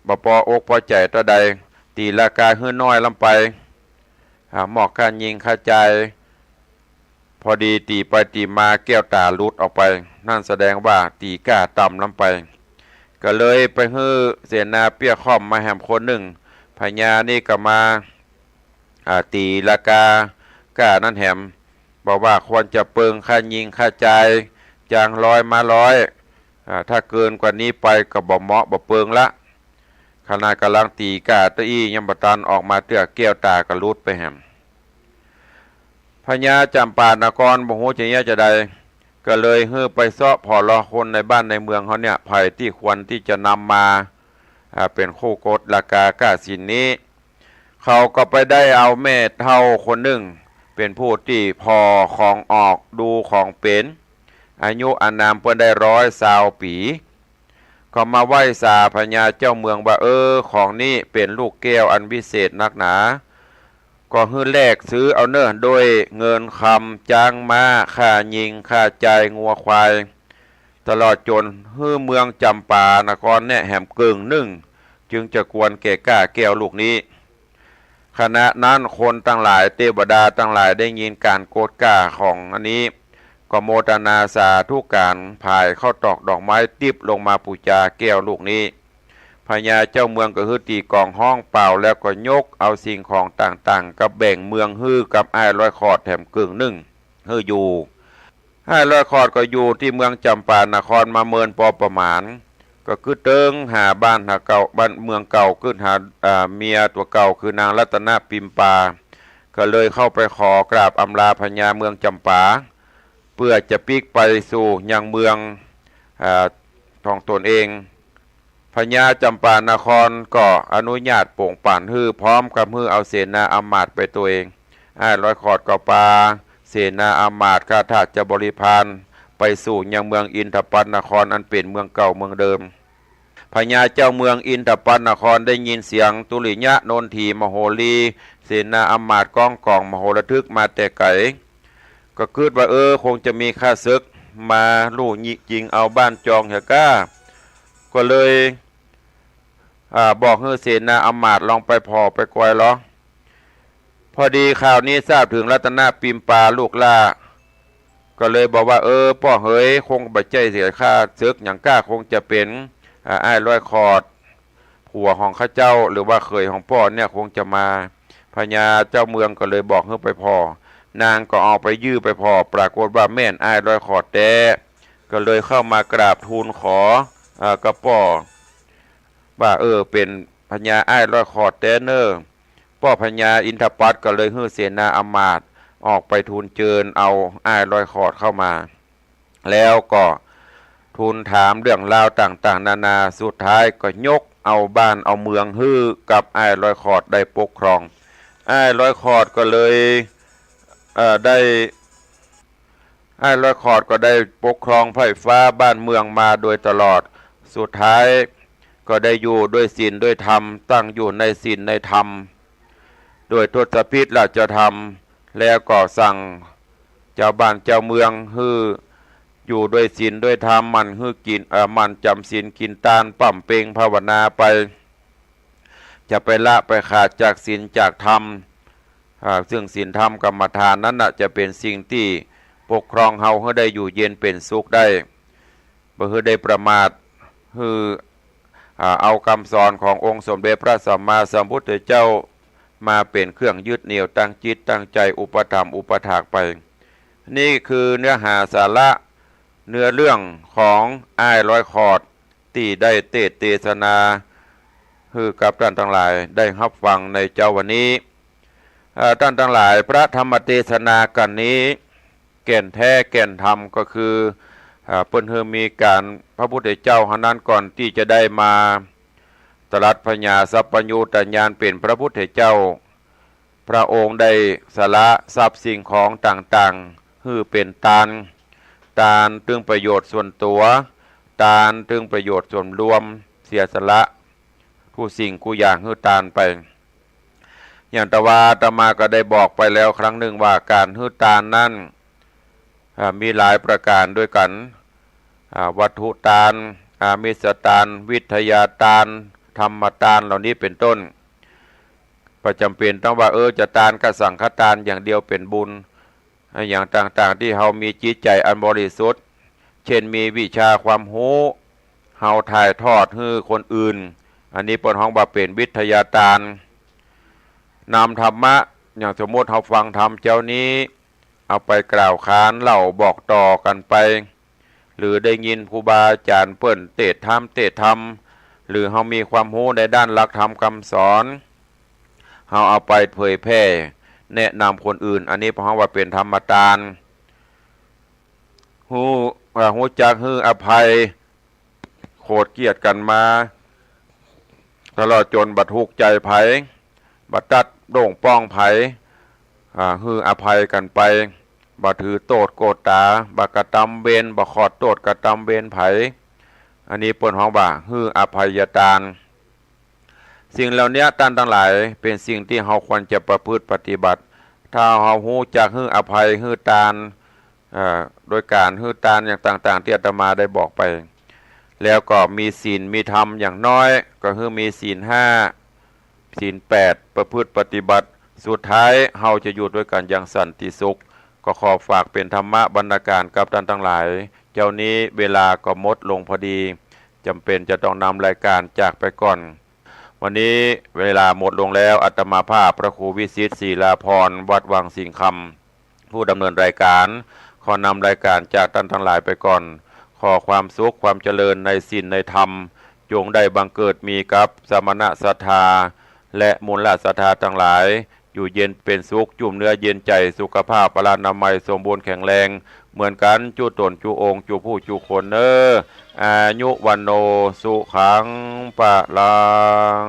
บ่ปออกปอใจ๋เต้าใด ตี๋ราคาหื้อน้อยล้ำไป อ่า หม้อข้ายิงข้าจาย พอดีตี๋ไปตี๋มาแก้วต๋าหลุดออกไป นั่นแสดงว่าตี๋ก้าต่ำล้ำไป ก็เลยไปหื้อเสนาเปี้ยค่อมมาแหมคนนึ่ง พญานี่ก็มา อ่า ตี๋ราคาก้านั้นแหม บอกว่าควรจะเปิงข้ายิงข้าจาย จางร้อยมาร้อย อ่า ถ้าเกินกว่านี้ไปก็บ่เหมาะบ่เปิงละ ขนาดก่ำลังตี๋ก้าเต้าอี้ยังบ่ตันออกมาเตื้อ แก้วต๋าก็หลุดไปแหม พญาจำปานครบ่ฮู้จะเยียะจาใด ก็เลยหื้อไปเซาะผ่อลอคนในบ้านในเมืองเฮาเนี่ย ใผตี้ควรตี้จะนำมา อ่า เป๋นคู่กดราคาก้าสินนี้ เขาก็ไปได้เอาแม่เฒ่าคนนึ่ง เป๋นผู้ตี้ผ่อของออก ดูของเป๋น อายุอานามเปิ้นได้ร้อยซาวปี๋ ก็มาไหว้สาพญาเจ้าเมืองว่า เออ ของนี้เป๋นลูกแก้วอันวิเศษนักหนา ก็หื้อแลกซื้อเอาเน่อ ด้วยเงินคำ จ๊างม้า ข้าญิง ข้าจาย งัวควาย ตลอดจ๋นหื้อเมืองจ๋ำปานครเนี่ยแหมเกิ่งนึ่ง จึงจะควรแก่ก้าแก้วลูกนี้ ขณะนั้นคนตังหลาย เตวดาตังหลายได้ยินก๋านโกษก้าของอันนี้ ก็โมทนาสาธุก๋าน ผายข้าวตอกดอกไม้ติ๊บลงมาปู๋จาแก้วลูกนี้ พญาเจ้าเมืองก็หื้อตี๋กลองฮ้องเป่า แล้วก็ยกเอาสิ่งของต่างๆ กับแบ่งเมืองหื้อกับอ้ายร้อยขอดแหมเกิ่งนึ่งหื้ออยู่ อ้ายร้อยขอดก็อยู่ตี้เมืองจ๋ำปานครมาเมินปอประมาณ ก็กึ๊ดเติ๊งหาบ้านหาเก่า บ้านเมืองเก่า กึ๊ดหา อ่า เมียตั๋วเก่า คือนางรัตนปิมปา ก็เลยเข้าไปขอกราบอำลาพญาเมืองจ๋ำปา เปื้อจะปิ๊กไปสู่ยังเมือง อ่า ของตนเอง พญาจ๋ำปานครก็อนุญาตโป๋งปั๋นหื้อ พร้อมกับหื้อเอาเสนาอำมาตย์ไปตวย อ้ายร้อยขอดก็ปาเสนาอำมาตย์ ข้าทาสจะบริพาร ไปสู่ยังเมืองอินทปัตนคร อันเป๋นเมืองเก่าเมืองเดิม พญาเจ้าเมืองอินทปัตนครได้ยินเสียงทุริยะนนทีมโหรี เสนาอำมาตย์ก้องก๋องมโหระทึกมาแต่ไก๋ ก็กึ๊ดว่า เออ คงจะมีข้าศึกมาลู่ยิงเอาบ้านจองเหียก้า ก็เลย อ่า บอกหื้อเสนาอำมาตย์ลองไปผ่อไปกอยลอ พอดีข่าวนี้ทราบเถิงรัตนปิมปาลูกหล้า ก็เลยบอกว่า เออ ป้อเหย คงบ่ใจ้เสียข้าศึกหยังก้า คงจะเป๋น อ่า อ้ายร้อยขอด ผัวของข้าเจ้า หรือว่าเขยของป้อเนี่ยคงจะมา พญาเจ้าเมืองก็เลยบอกหื้อไปผ่อ นางก็ออกไปยื้อไปผ่อ ปรากฏว่าแม่นอ้ายร้อยขอดแต๊ ก็เลยเข้ามากราบทูลขอ เอ่อ กับป้อ ว่า เออ เป๋นพญาอ้ายร้อยขอดแต๊เน่อ ป้อพญาอินทปัตก็เลยหื้อเสนาอำมาตย์ออกไปทูลเจิญเอาอ้ายร้อยขอดเข้ามา แล้วก็ทูลถามเรื่องราวต่างๆ นานา สุดท้ายก็ยกเอาบ้านเอาเมืองหื้อกับอ้ายร้อยขอดได้ปกครอง อ้ายร้อยขอดก็เลย เอ่อ ได้ อ้ายร้อยขอดก็ได้ปกครองไพร่ฟ้าบ้านเมืองมาโดยตลอด สุดท้ายก็ได้อยู่ด้วยศีลด้วยธรรม ตั้งอยู่ในศีลในธรรม โดยทศพิธราชธรรม แล้วก็สั่งเจ้าบ้านเจ้าเมืองหื้ออยู่ด้วยศีลด้วยธรรม หมั่นหื้อกิ๋น เอ่อ หมั่นจ๋ำศีลกิ๋นตาน บำเพ็ญภาวนาไป จะไปละไปขาดจากศีลจากธรรม อ่า ซึ่งศีลธรรมกรรมฐานนั้นน่ะ จะเป๋นสิ่งตี้ปกครองเฮาหื้อได้อยู่เย็นเป๋นสุขได้ บ่หื้อได้ประมาท หื้อ อ่า เอากำสอนขององค์สมเด็จพระสัมมาสัมพุทธเจ้ามาเป๋นเครื่องยึดเหนี่ยวตั้งจิตตั้งใจ๋อุปถัมภ์อุปถากไป นี่คือเนื้อหาสาระเนื้อเรื่องของอ้ายร้อยขอด ตี้ได้เตสน์เตสนาหื้อกับต้านตังหลายได้ฮับฟังในเจ๊าวันนี้ เอ่อ ต้านตังหลาย พระธรรมเตสนากัณฑ์นี้ แก่นแต๊แก่นธรรมก็คือ เอ่อ เปิ้นหื้อมีก๋านพระพุทธเจ้าเท่านั้นก่อนตี้จะได้มาตรัสพญาสัพพัญญูตญาณเป๋นพระพุทธเจ้า พระองค์ได้สละทรัพย์สิ่งของต่างๆ หื้อเป๋นตาน ตานเติงประโยชน์ส่วนตั๋ว ตานเติงประโยชน์ส่วนรวม เสียสละกู้สิ่งกู้อย่างหื้อตานไป อย่างตะวาอาตมาก็ได้บอกไปแล้วครั้งนึ่งว่าก๋านหื้อตานนั้น อ่า มีหลายประก๋านด้วยกั๋น อ่า วัตถุตาน อามิสตาน วิทยาตาน ธรรมตาน เหล่านี้เป๋นต้น บ่จ๋ำเป๋นต้องว่า เออ จะตานกะสังฆตานอย่างเดียวเป๋นบุญ อย่างต่างๆ ตี้เฮามีจิตใจ๋อันบริสุทธิ์ เช่นมีวิชาความฮู้ เฮาถ่ายทอดหื้อคนอื่น อันนี้เปิ้นฮ้องว่าเป๋นวิทยาตาน นำธรรมะ อย่างสมมุติเฮาฟังธรรมเจ๊านี้ เอาไปกล่าวขานเล่าบอกต่อกั๋นไป หรือได้ยินครูบาอาจ๋ารย์เปิ้นเตสน์ธรรม เตสน์ธรรม หรือเฮามีความฮู้ในด้านหลักธรรมกำสอน เฮาเอาไปเผยแผ่แนะนำคนอื่น อันนี้เปิ้นฮ้องว่าเป๋นธรรมตาน ฮู้ อ่า ฮู้จักหื้ออภัย โขดเคียดกั๋นมา ตลอดจ๋นบ่ถูกใจ๋ใผ บ่ตัดโด่งป้องใผ อ่า หื้ออภัยกั๋นไป บ่ถือโต้ษโกรธต๋า บ่กระตำเวร บ่ขอดโต้ษกระตำเวรใผ อันนี้เปิ้นฮ้องว่าหื้ออภัยตาน สิ่งเหล่านี้ต้านตังหลายเป๋นสิ่งตี้เฮาควรจะประพฤติปฏิบัติ ถ้าเฮาฮู้จักหื้ออภัยหื้อตาน เอ่อ โดยก๋านหื้อตานอย่างต่างๆ ตี้อาตมาได้บอกไป แล้วก็มีศีลมีธรรมอย่างน้อยก็หื้อมีศีลห้า ศีลแปด ประพฤติปฏิบัติ สุดท้ายเฮาจะอยู่ตวยกั๋นอย่างสันติสุข ก็ขอฝากเป๋นธรรมะบรรณาการกับต้านตังหลาย เจ๊านี้เวลาก็หมดลงพอดี จ๋ำเป๋นจะต้องนำรายก๋านจากไปก่อน วันนี้เวลาหมดลงแล้ว อาตมาภาพพระครูวิสิทธิ์ ศิลาภรณ์ วัดวังสิงห์คำ ผู้ดำเนินรายก๋าน ขอนำรายก๋านจากต้านตังหลายไปก่อน ขอความสุขความเจริญในศีลในธรรม จงได้บังเกิดมีกับสมณศรัทธา และมูลศรัทธาตังหลาย อยู่เย็นเป๋นสุข จุ่มเนื้อเย็นใจ๋ สุขภาพพลานามัยสมบูรณ์แข็งแรง เหมือนกั๋นจุ๊ต๋นจุ๊องค์จุ๊ผู้จุ๊คนเน่อ อายุ วัณโณ สุขัง พลัง